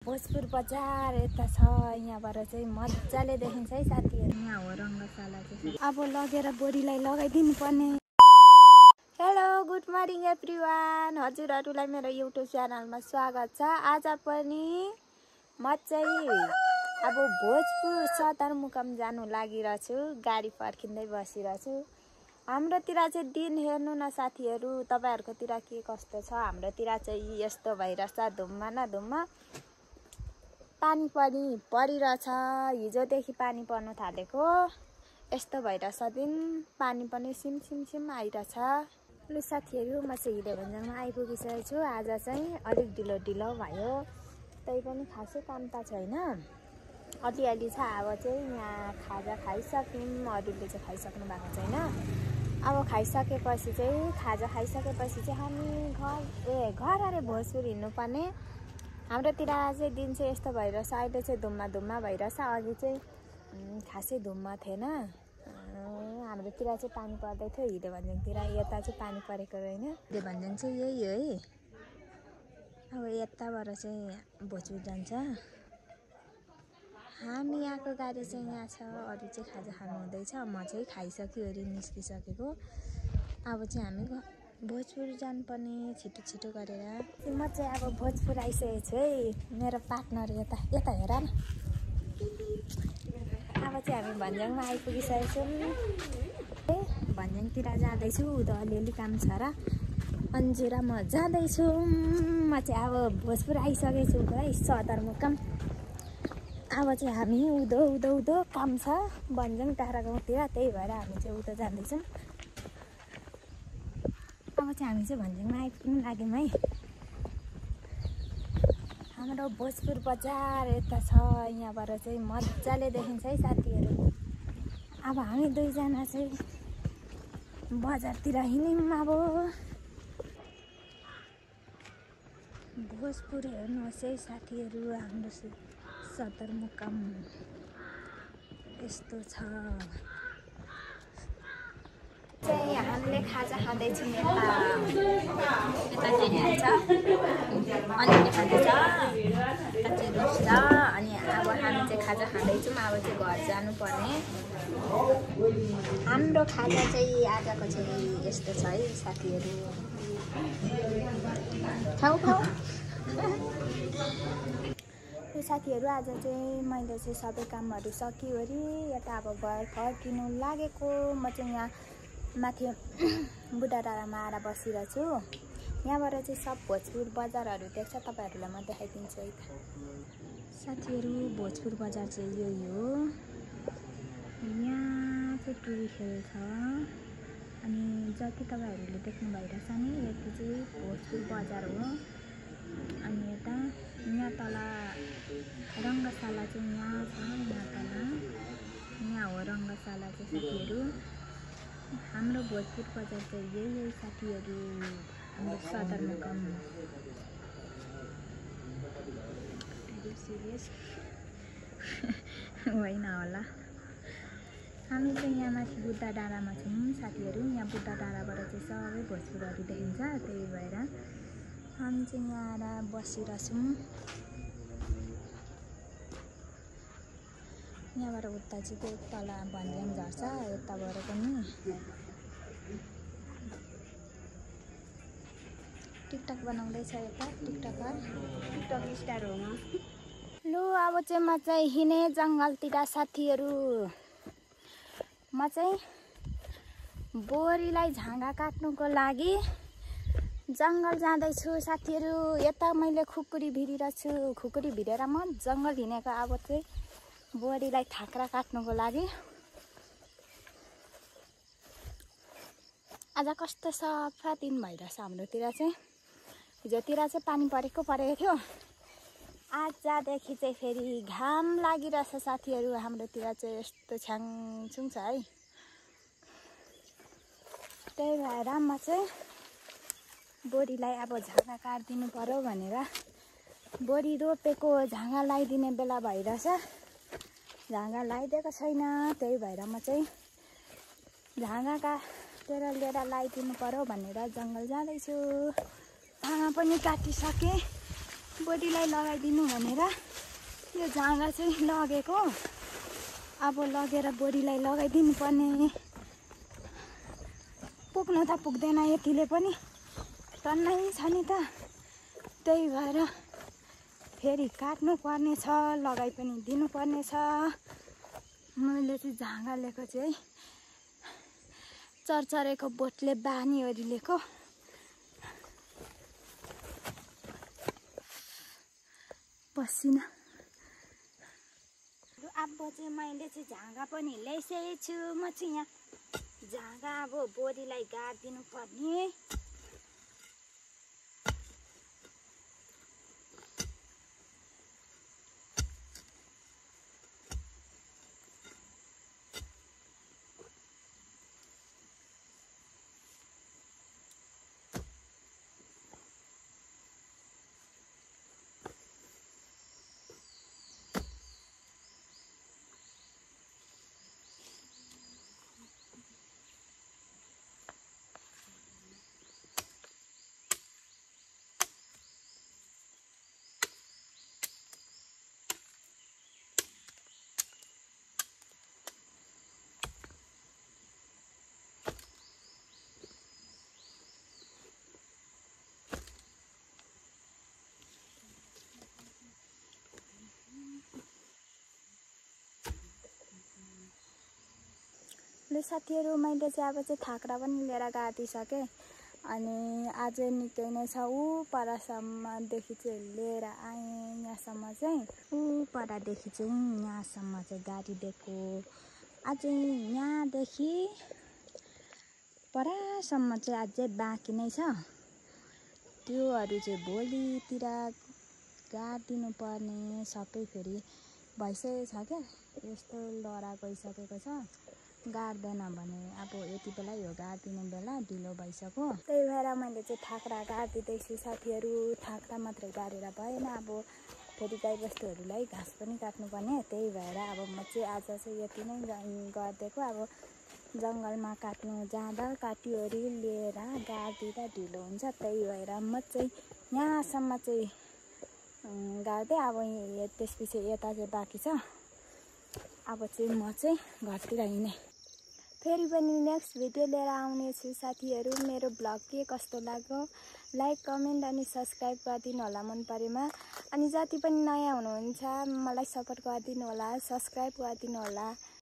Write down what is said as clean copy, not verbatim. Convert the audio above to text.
भोजपुर बजार यता छ। यहाँबाट चाहिँ मजाले देखिन्छ है साथीहरु। यहाँ हो रङ्गशाला चाहिँ। अब लगेर बोरीलाई लगाइदिनु पर्ने। हेलो गुड मर्निङ एभ्रीवान, हजुरहरूलाई मेरो युट्युब च्यानलमा स्वागत छ। आज पनि म चाहिँ अब भोजपुर सदरमुकाम जानु लागिरहेछु। गाडी पर्खिँदै बसिरहेछु। हाम्रोतिर चाहिँ दिन हेर्नु न साथीहरु, तपाईहरुकोतिर के कस्तो छ? हाम्रोतिर चाहिँ यस्तो भइरहेछ, धुम्म न धुम्म पानी पनि परिरहेछ। हिजोदेखि पानी पर्न थालेको, यस्तो भइरहेछ दिन। पानी पनि सिम आइरहेछ। लु साथीहरु, म चाहिँ हिँडे भन्ज्याङमा आइपुगिसकेको छु। आज चाहिँ अलिक ढिलो भयो, त्यही पनि खासै काम त छैन, अलिअलि छ। अब चाहिँ यहाँ खाजा खाइसक्यौँ, अरूले चाहिँ खाइसक्नु भएको छैन। अब खाइसकेपछि चाहिँ खाजा खाइसकेपछि चाहिँ हामी घर अरे भोजपुर हिँड्नुपर्ने। हाम्रोतिर चाहिँ दिन चाहिँ यस्तो भइरहेछ। अहिले चाहिँ धुम्म भइरहेछ। अघि चाहिँ खासै धुम्म थिएन। हाम्रोतिर चाहिँ पानी पर्दै थियो हिँडे भन्ज्याङतिर। यता चाहिँ पानी परेको रहेन। हिँडे भन्ज्याङ चाहिँ यही हो है। अब यताबाट चाहिँ भोजपुर जान्छ। हामी यहाँको गाडी चाहिँ यहाँ छ। अरू चाहिँ खाजा खानु हुँदैछ। म चाहिँ खाइसकिवरी निस्किसकेको। अब चाहिँ हामी भोजपुर जानुपर्ने छिटो गरेर। म चाहिँ अब भोजपुर आइसकेको छु है। मेरो पार्टनर यता हेर न। अब चाहिँ हामी भन्ज्याङमा आइपुगिसकेको छौँ। भन्ज्याङतिर जाँदैछु। उता अलिअलि काम छ र अन्जेर म जाँदैछु। म चाहिँ अब भोजपुर आइसकेको छु है, सदरमुकाम। अब चाहिँ हामी उधो काम छ भन्ज्याङ टाढा गाउँतिर, त्यही भएर हामी चाहिँ उता जाँदैछौँ। अब चाहिँ हामी चाहिँ भन्ज्याङमा आइपुग्नु लाग्यौँ है। हाम्रो भोजपुर बजार यता छ। यहाँबाट चाहिँ मजाले देखिन्छ है साथीहरु। अब हामी दुईजना चाहिँ बजारतिर हिँड्यौँ। अब भोजपुर हेर्नुहोस् है साथीहरु, हाम्रो सदरमुकाम यस्तो छ। चाहिँ हामीले खाजा खाँदैछौँ। यता चाहिँ छ अनि खाँदैछ, यता चाहिँ रोस्ट छ। अनि अब हामी चाहिँ खाजा खाँदैछौँ। अब चाहिँ घर जानुपर्ने। हाम्रो खाजा चाहिँ आजको चाहिँ यस्तो छ है साथीहरु। खाऊ साथीहरु, आज चाहिँ मैले चाहिँ सबै कामहरू सकिवरी यता अब घर फर्किनु लागेको। म चाहिँ यहाँ माथि बुढा डाँडामा आएर बसिरहेको छु। यहाँबाट चाहिँ सब भोजपुर बजारहरू देख्छ। तपाईहरुलाई म देखाइदिन्छु है साथीहरु। भोजपुर बजार चाहिँ यही हो। यहाँ चाहिँ टुरी खेल छ। अनि जति तपाईहरुले देख्नु भइरहेछ नि, यति चाहिँ भोजपुर बजार हो। अनि यहाँ तल रङ्गशाला चाहिँ यहाँ छ। यहाँ तल यहाँ हो रङ्गशाला चाहिँ साथीहरु। हाम्रो भोजपुर बजार चाहिँ यही हो साथीहरु, हाम्रो सदरमुकाम। सिरियस होइन होला। हामी चाहिँ यहाँ माथि बुद्ध डाँडामा छौँ साथीहरु। यहाँ बुद्ध डाँडाबाट चाहिँ सबै भोजपुरहरू देखिन्छ। त्यही भएर हामी चाहिँ यहाँ आएर बसिरहेछौँ। यहाँबाट उता चाहिँ तल भन्ज्याङ झर्छ, यताबाट पनि। टिकटक बनाउँदैछ यता टिकटक स्टार हो। लु अब चाहिँ म चाहिँ हिँडे जङ्गलतिर साथीहरु। म चाहिँ बोरीलाई झाँगा काट्नुको लागि जङ्गल जाँदैछु साथीहरु। यता मैले खुकुरी भिरिरहेछु। खुकुरी भिरेर म जङ्गल हिँडेको। अब चाहिँ बोरीलाई थाक्रा काट्नुको लागि। आज कस्तो सफा दिन भइरहेछ हाम्रोतिर चाहिँ। हिजोतिर चाहिँ पानी परेको थियो। आजदेखि चाहिँ फेरि घाम लागिरहेछ साथीहरु। हाम्रोतिर चाहिँ यस्तो छ्याङछुङ छ है। त्यही भएर म चाहिँ बोरीलाई अब झाँगा काटिदिनु पर्यो भनेर बोरी रोपेको झाँगा लगाइदिने बेला भइरहेछ। झाँगा लगाइदिएको छैन, त्यही भएर म चाहिँ झाँगा काटेर लिएर लगाइदिनु पर्यो भनेर जङ्गल जाँदैछु। आमा पनि काटिसके। बोडीलाई लगाइदिनु भनेर यो झाँगा चाहिँ लगेको। अब लगेर बोडीलाई लगाइदिनु पर्ने। पुग्नु त पुग्दैन यतिले पनि, टन्नै छ नि त। त्यही भएर फेरि काट्नु पर्ने छ, लगाइ पनि दिनुपर्ने छ। मैले चाहिँ झाँगा लिएको चाहिँ चरचरेको बोटले बानीवरी लिएको। पसिना अब चाहिँ मैले चाहिँ झाँगा पनि ल्याइसकेको छु। म चाहिँ यहाँ झाँगा अब बोडीलाई गाडिदिनु पर्ने। ल साथीहरू, मैले चाहिँ अब चाहिँ थाक्रा पनि लिएर गाडिसकेँ। अनि आज निकै नै छ। ऊ परसम्मदेखि चाहिँ लिएर आएँ यहाँसम्म चाहिँ। ऊ परदेखि चाहिँ यहाँसम्म चाहिँ गाडिदिएको। अझै यहाँदेखि परसम्म चाहिँ अझै बाँकी नै छ। त्योहरू चाहिँ भोलितिर गाडिदिनु पर्ने। सबै फेरि भइसकेको छ क्या, यस्तो लडा गइसकेको छ। गाड्दैन भने अब यति बेला यो गाडिदिने बेला ढिलो भइसक्यो। त्यही भएर मैले चाहिँ थाक्रा गाडिदिँदैछु साथीहरू। थाक्रा मात्रै गाडेर भएन, अब फेरि गाईबस्तुहरूलाई घाँस पनि काट्नुपर्ने। त्यही भएर अब म चाहिँ आज चाहिँ यति नै गरिदिएको। अब जङ्गलमा काट्नु जाँदा काटिओरी लिएर गाडिदिँदा ढिलो हुन्छ। त्यही भएर म चाहिँ यहाँसम्म चाहिँ गाड्दै। अब त्यसपछि यता चाहिँ बाँकी छ। अब चाहिँ म चाहिँ घरतिर हिँडेँ। फेरि पनि नेक्स्ट भिडियो लिएर आउनेछु साथीहरू। मेरो ब्लग के कस्तो लाग्यो लाइक, कमेन्ट अनि सब्सक्राइब गरिदिनु होला मन परेमा। अनि जति पनि नयाँ हुनुहुन्छ मलाई सपोर्ट गरिदिनु होला, सब्सक्राइब गरिदिनु होला।